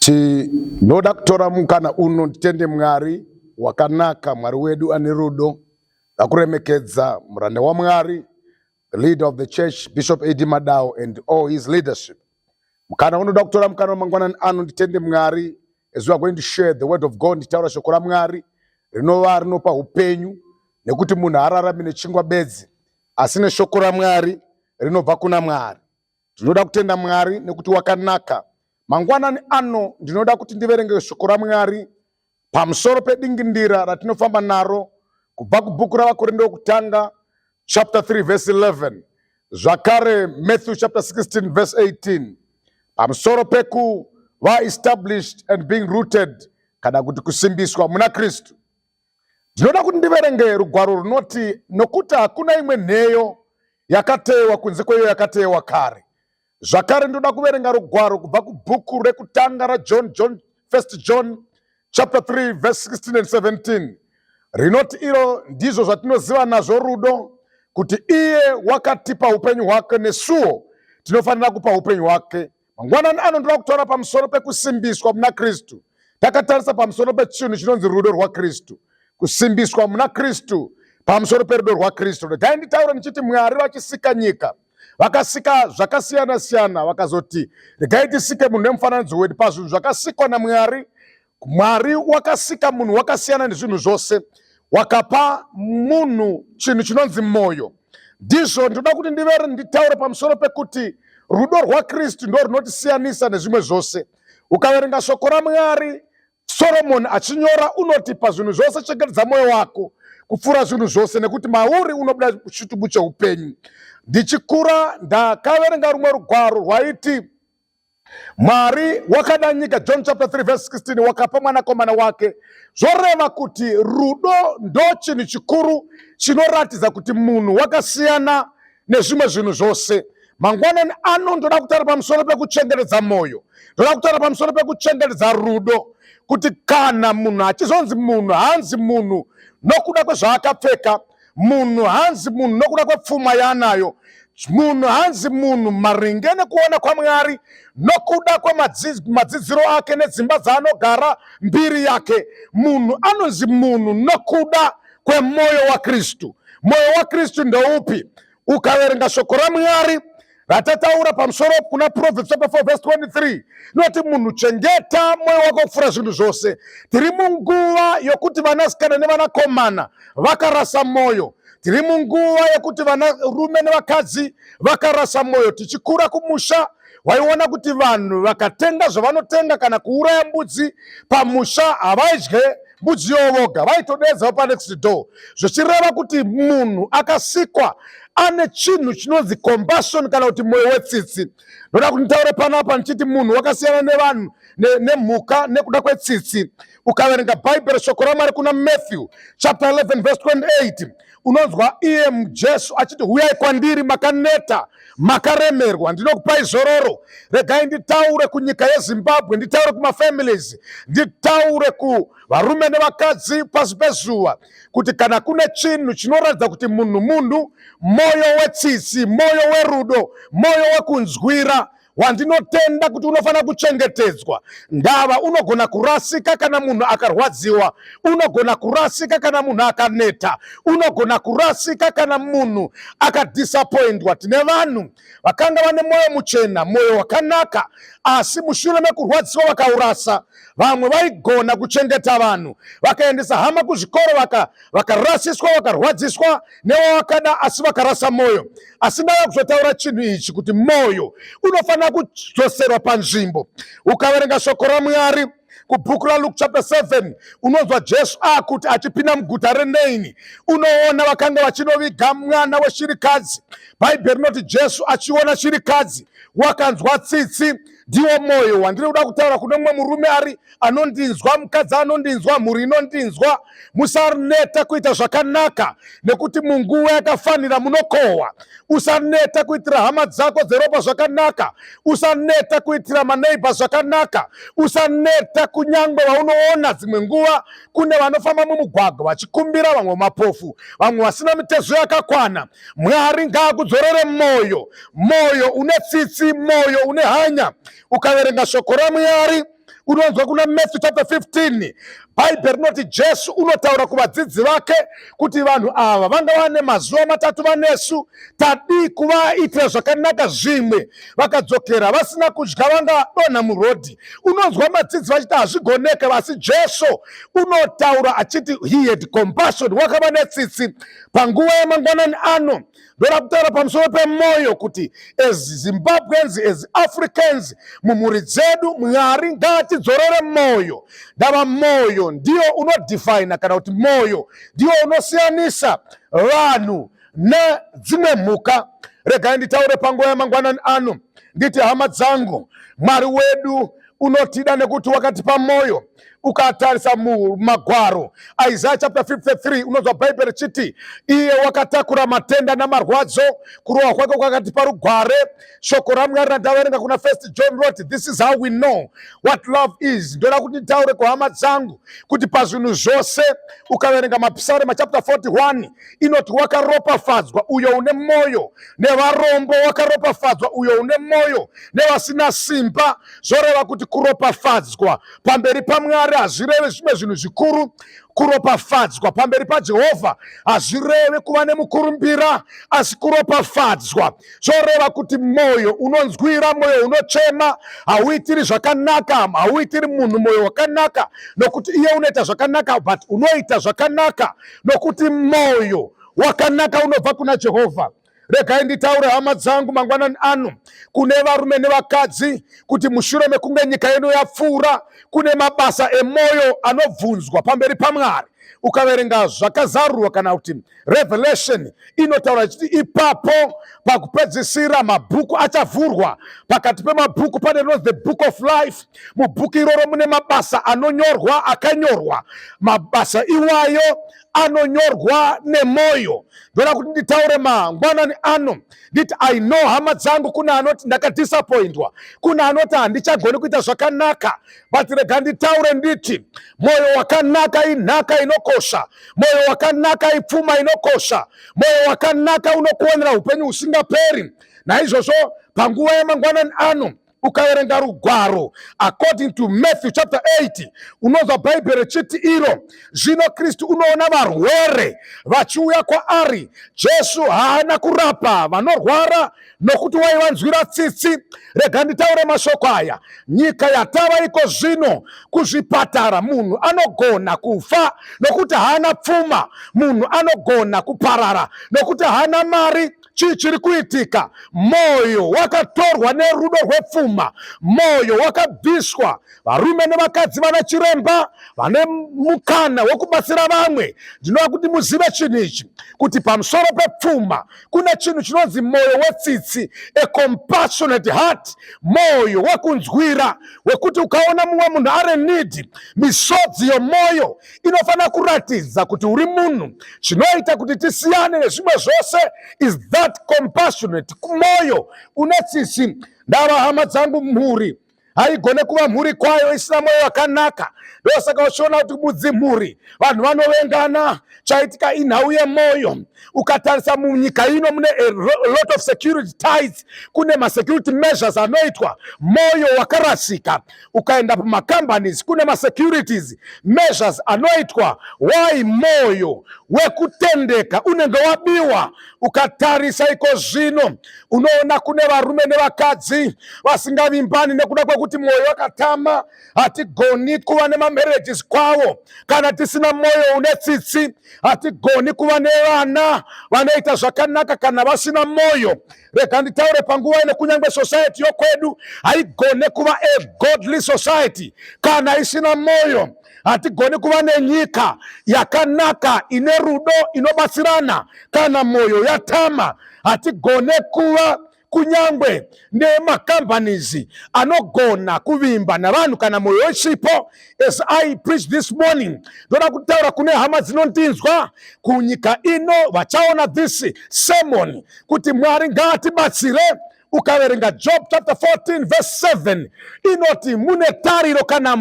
Tinoda kutora mukana uno nditende Mwari wakanaka, Mwari wedu ane rudo, vakuremekedza muranda waMwari, the leader of the church, Bishop A.D. Madao and all his leadership. Mukana unoda kutora mukana wamangwanani ano nditende Mwari as we are going to share the word of God, nditaura shoko raMwari rinova rinopa upenyu nekuti munhu haararami nechingwa bedzi asi neshoko raMwari rinobva kuna Mwari. Ndinoda kutenda Mwari nekuti wakanaka. Mangwanani ano ndinoda kuti ndiverenge shoko raMwari pamusoro pedingindira ratinofamba naro kubva kubhuku raVaKorinde wokutanga chapter 3 verse 11 zvakare Matthew chapter 16 verse 18 pamusoro pekuva established and being rooted kana kuti kusimbiswa muna Kristu. Ndinoda kuti ndiverenge rugwaro runoti nokuti hakuna imwe nheyo yakateyewa kunze kweiyo yakateyewa kare. Zvakare ndinoda kuverenga rugwaro kubva kubhuku rekutanga raJohn, John, First John chapter 3 verse 16 and 17 rinoti iro ndizvo zvatinoziva nazvo rudo kuti iye wakatipa upenyu hwake nesuwo tinofanira kupa upenyu hwake. Mangwanani ano ndoda kutaura pamusoro pekusimbiswa muna Kristu. Takatarisa pamusoro pechinhu chinonzi rudo rwaKristu, kusimbiswa muna Kristu, pamusoro perudo rwaKristu. Regai nditaure ndichiti Mwari vachisika nyika vakasika zvakasiyana siyana, vakazoti regai tisike munhu nemufananidzo wedu. Pazvinhu zvakasikwa naMwari, Mwari wakasika munhu wakasiyana nezvinhu zvose, wakapa munhu chinhu chinonzi mwoyo. Ndizvo ndinoda kuti ndivere nditaure pamusoro pekuti rudo rwaKristu ndo runotisiyanisa nezvimwe zvose. Ukaverenga shoko raMwari, Soromoni achinyora unoti pazvinhu zvose chengetedza mwoyo wako kupfuura zvinhu zvose nekuti mauri unobuda chitubu cheupenyu. Ndichikura ndakaverenga rumwe rugwaro rwaiti Mwari wakada nyika, John chapter 3 verse 16, wakapa mwanakomana wake. Zvoreva kuti rudo ndo chinhu chikuru chinoratidza kuti munhu wakasiyana nezvimwe zvinhu zvose. Mangwanani ano ndoda kutaura pamusoro pekuchengetedza mwoyo, ndoda kutaura pamusoro pekuchengetedza rudo, kuti kana munhu achizonzi munhu haanzi munhu nokuda kwezvaakapfeka, munhu hanzi munhu nokuda kwepfuma yaanayo munhu hanzi munhu maringe nekuona kwaMwari nokuda kwemadzidziro ake nedzimba dzaanogara mbiri yake munhu anonzi munhu nokuda kwemwoyo waKristu. Mwoyo waKristu ndoupi? Ukaverenga shoko raMwari ratataura pamusoro kuna Proverbs chapter 4 verse 23 inoti munhu chengeta mwoyo wako kupfuura zvinhu zvose. Tiri munguva yokuti vanasikana nevanakomana vakarasa mwoyo. Tiri munguva yekuti vanarume nevakadzi vakarasa mwoyo. Tichikura kumusha waiona kuti vanhu vakatenga zvavanotenga kana kuuraya mbudzi pamusha havaidye mbudzi iyoyo voga, vaitodeedzawo panext door, zvichireva kuti munhu akasikwa ane chinhu chinonzi compassion kana kuti mwoyo wetsitsi. Ndoda kuti nditaure panapa ndichiti munhu wakasiyana nevanhu nemhuka nekuda kwetsitsi. Ukaverenga Bhaibheri shoko raMwari kuna Matthew chapter 11 verse 28 unonzwa iye Jesu achiti huyai kwandiri makaneta makaremerwa, ndinokupai zororo. Regai nditaure kunyika yeZimbabwe, nditaure kumafamilies, nditaure kuvarume nevakadzi pasi pezuva kuti kana kune chinhu chinoratidza kuti munhu munhu, mwoyo wetsitsi, mwoyo werudo, mwoyo wekunzwira wandinotenda kuti unofanira kuchengetedzwa. Ndava unogona kurasika kana munhu akarwadziwa, unogona kurasika kana munhu akaneta, unogona kurasika kana munhu akadhisapoindwa. Tine vanhu vakanga vane mwoyo muchena, mwoyo wakanaka, asi mushure mekurwadziwa vakaurasa. Vamwe vaigona kuchengeta vanhu, vakaendesa hama kuzvikoro, vakarasiswa, vakarwadziswa newavakada, asi vakarasa mwoyo. Asi ndava kuzotaura chinhu ichi kuti mwoyo unofanira kudzoserwa panzvimbo. Ukaverenga shoko raMwari kubhuku raLuke chapter 7 unonzwa Jesu akuti achipinda muguta reNaini, unoona vakanga vachinoviga mwana weshirikadzi. Bhaibheri rinoti Jesu achiona shirikadzi wakanzwa tsitsi. Ndiwo mwoyo wandiri kuda kutaura kune mumwe murume ari anondinzwa, mukadzi anondinzwa, mhuri inondinzwa. Musaneta kuita zvakanaka nekuti munguva yakafanira munokohwa. Usaneta kuitira hama dzako dzeropa zvakanaka. Usaneta kuitira maneighbor zvakanaka. Usaneta kunyangwe vaunoona dzimwe nguva kune vanofamba mumugwagwa vachikumbira, vamwe mapofu, vamwe vasina mitezo yakakwana. Mwari ngaakudzorere mwoyo, mwoyo une tsitsi, mwoyo une hanya. Ukaverenga shoko raMwari Unonzwa kuna Matthew chapter 15, Bhaibheri rinoti Jesu unotaura kuvadzidzi vake kuti vanhu ava vanga vane mazuva matatu vanesu, tadii kuvaitira zvakanaka, zvimwe vakadzokera vasina kudya vangadonha murodhi. Unonzwa madzidzi vachiti hazvigoneke, asi Jesu unotaura achiti he had compassion, wakava netsitsi. Panguva yamangwanani ano ndoda kutaura pamusoro pemoyo kuti as Zimbabweans, as Africans, mumhuri dzedu Mwari ngaatidzorere moyo. Ndava moyo ndiyo unodefina kana kuti moyo ndiyo unosiyanisa vanhu nedzimwe mhuka. Regai nditaure panguva yamangwanani ano nditi, hama dzangu, Mwari wedu unotida nekuti wakatipa moyo. Ukatarisa mumagwaro, Isaiah chapter 53, unonzwa Bhaibheri richiti iye wakatakura matenda namarwadzo, kurohwa kwake kwakatipa rugware. Shoko raMwari randaverenga kuna First John wrote, "This is how we know what love is." Ndoda kuti nditaure kuhama dzangu kuti pazvinhu zvose, ukaverenga Mapisarema chapter 41, inoti wakaropafadzwa uyo une mwoyo nevarombo, wakaropafadzwa uyo une mwoyo nevasina simba. Zvoreva kuti kuropafadzwa pamberi paMwari hazvirevi zvimwe zvinhu zvikuru. Kuropafadzwa pamberi paJehovha hazvirevi kuva nemukurumbira, asi kuropafadzwa zvoreva kuti mwoyo unonzwira, mwoyo unochema. Hauitiri zvakanaka, hauitiri munhu mwoyo wakanaka nokuti iye unoita zvakanaka, but unoita zvakanaka nokuti mwoyo wakanaka unobva kuna Jehovha. Regai nditaure, hama dzangu, mangwanani ano kune varume nevakadzi kuti mushure mekunge nyika ino yapfuura, kune mabasa emwoyo anobvunzwa pamberi paMwari. Ukaverenga Zvakazarurwa kana kuti Revelation, inotaura ichiti ipapo pakupedzisira mabhuku achavhurwa. Pakati pemabhuku pane rinonzi the book of life. Mubhuku iroro mune mabasa anonyorwa, akanyorwa. Mabasa iwayo anonyorwa nemwoyo. Ndoda kuti nditaure mangwanani ano nditi, I know, hama dzangu, kuna anoti ndakadisappointwa, kuna anoti handichagoni kuita zvakanaka, but rega nditaure nditi mwoyo wakanaka inhaka inokosha, mwoyo wakanaka ipfuma inokosha, mwoyo wakanaka unokuwanira upenyu husingaperi. Naizvozvo panguva yamangwanani ano, ukaverenga rugwaro according to Matthew chapter 8, unonzwa Bhaibheri richiti iro zvino Kristu unoona varwere vachiuya kwaari. Jesu haana kurapa vanorwara nokuti waivanzwira tsitsi. Rega nditaure mashoko aya: nyika yatava iko zvino, kuzvipatara munhu anogona kufa nokuti haana pfuma, munhu anogona kuparara nokuti haana mari. Chii chiri kuitika? Mwoyo wakatorwa nerudo rwepfuma, mwoyo wakabviswa. Varume nevakadzi, vana chiremba vane mukana wekubatsira vamwe, ndinoda kuti muzive chinhu ichi, kuti pamusoro pepfuma kune chinhu chinonzi mwoyo wetsitsi, a compassionate heart, mwoyo wekunzwira, wekuti ukaona mumwe munhu ari need, misodzi yomwoyo inofanira kuratidza kuti uri munhu. Chinoita kuti tisiyane nezvimwe zvose is that compassionate mwoyo une tsitsi. Ndava, hama dzangu, mhuri haigone kuva mhuri kwayo isina mwoyo wakanaka. Ndosaka uchiona kuti mudzimhuri vanhu vanovengana. Chaitika inhau yemwoyo. Ukatarisa munyika ino, mune a lot of security ties, kune masecurity measures anoitwa. Mwoyo wakarasika. Ukaenda pamacompanies, kune masecurities measures anoitwa. Why? Mwoyo wekutendeka unenge wabiwa. Ukatarisa iko zvino, unoona kune varume nevakadzi vasingavimbani nekuda kwekuti mwoyo wakatama. Hatigoni kuva nemamarriages kwavo kana tisina mwoyo une tsitsi. Hatigoni kuva nevana vanoita zvakanaka kana vasina mwoyo. Rega nditaure panguva ino, kunyange society yokwedu haigone kuva a godly society kana isina mwoyo. Hatigoni kuva nenyika yakanaka, ine rudo, inobatsirana kana mwoyo yatama. Hatigone kuva kunyangwe nemacompanies anogona kuvimba navanhu kana mwoyo isipo. As I preach this morning, ndoda kutaura kune hama dzinondinzwa kunyika ino vachaona this sermon kuti Mwari ngaatibatsire. Ukaverenga Job chapter 14 verse 7, inoti mune tariro kana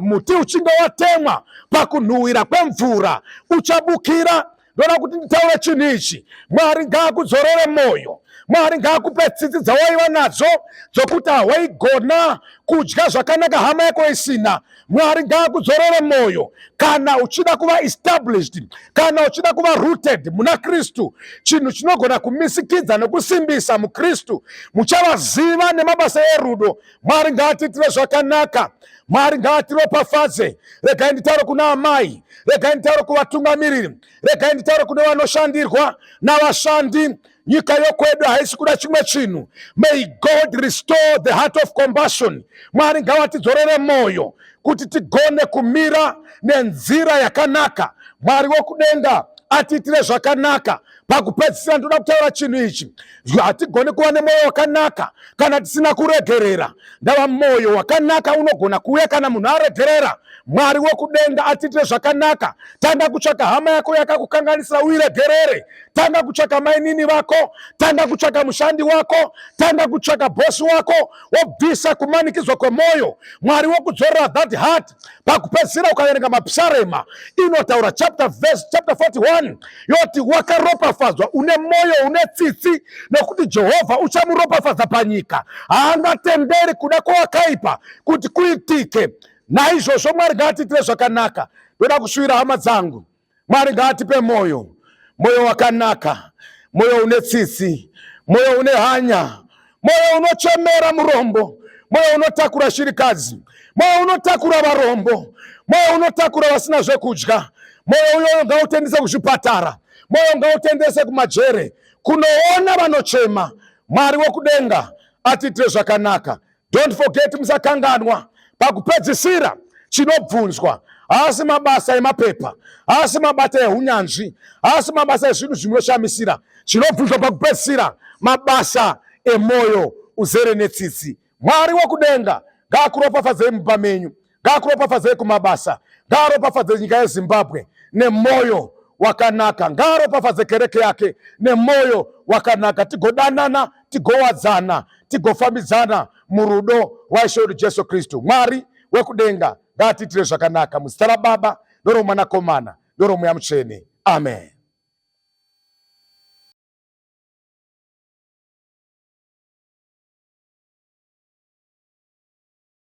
muti uchinge watemwa, pakunhuhwira kwemvura uchabukira. Ndoda kuti nditaure chinhu ichi: Mwari ngaakudzorere mwoyo. Mwari ngaakupe tsitsi dzawaiva nadzo dzokuti hawaigona kudya zvakanaka hama yako isina. Mwari ngaakudzorere mwoyo kana uchida kuva established, kana uchida kuva rooted muna Kristu. Chinhu chinogona kumisikidza nokusimbisa muKristu, muchavaziva nemabasa erudo. Mwari ngaatiitire zvakanaka. Mwari ngaatiropafadze. Regai nditaure kuna amai, regai nditaure kuvatungamiriri, regai nditaure kune vanoshandirwa navashandi. Nyika yokwedu haisi kuda chimwe chinhu. May God restore the heart of compassion. Mwari ngavatidzorere mwoyo kuti tigone kumira nenzira yakanaka. Mwari wokudenga atiitire zvakanaka. Pakupedzisira ndoda kutaura chinhu ichi. Hatigoni kuva nemwoyo wakanaka kana tisina kuregerera. Ndava mwoyo wakanaka unogona kuuya kana munhu aregerera. Mwari wokudenga atiitire zvakanaka. Tanga kutsvaka hama yako yakakukanganisira uiregerere. Tanga kutsvaka mainini vako, tanga kutsvaka mushandi wako, tanga kutsvaka bhosi wako, wobvisa kumanikidzwa kwemwoyo. Mwari wokudzorera that heart. Pakupedzisira ukaverenga Mapisarema inotaura chapter verse chapter 41 yoti wakaropafadzwa une mwoyo une tsitsi, nekuti Jehovha uchamuropafadza panyika. Haangatenderi kuda kwewakaipa kuti kuitike. Naizvozvo Mwari ngaatiitire zvakanaka. Ndoda kushuvira hama dzangu, Mwari ngaatipe mwoyo, mwoyo wakanaka, mwoyo une tsitsi, mwoyo une hanya, mwoyo unochemera murombo, mwoyo unotakura shirikadzi, mwoyo unotakura varombo, mwoyo unotakura vasina zvekudya. Mwoyo uyoyo ngautendese kuzvipatara, mwoyo ngautendese kumajere, kunoona vanochema. Mwari wokudenga atiitire zvakanaka. Don't forget, musakanganwa pakupedzisira chinobvunzwa haasi mabasa emapepa, haasi mabasa ehunyanzvi, haasi mabasa ezvinhu zvinoshamisira. Chinobvunzwa pakupedzisira mabasa emwoyo uzere netsitsi. Mwari wokudenga ngaakuropafadzei mumba menyu, ngaakuropafadzei kumabasa, ngaaropafadze nyika yeZimbabwe nemwoyo wakanaka, ngaaropafadze kereke yake nemwoyo wakanaka, tigodanana, tigowadzana, tigofambidzana murudo rwaIshe wedu Jesu Kristu. Mwari wekudenga ngaatiitire zvakanaka muzita raBaba noromwanakomana noromweya mutsvene. Amen.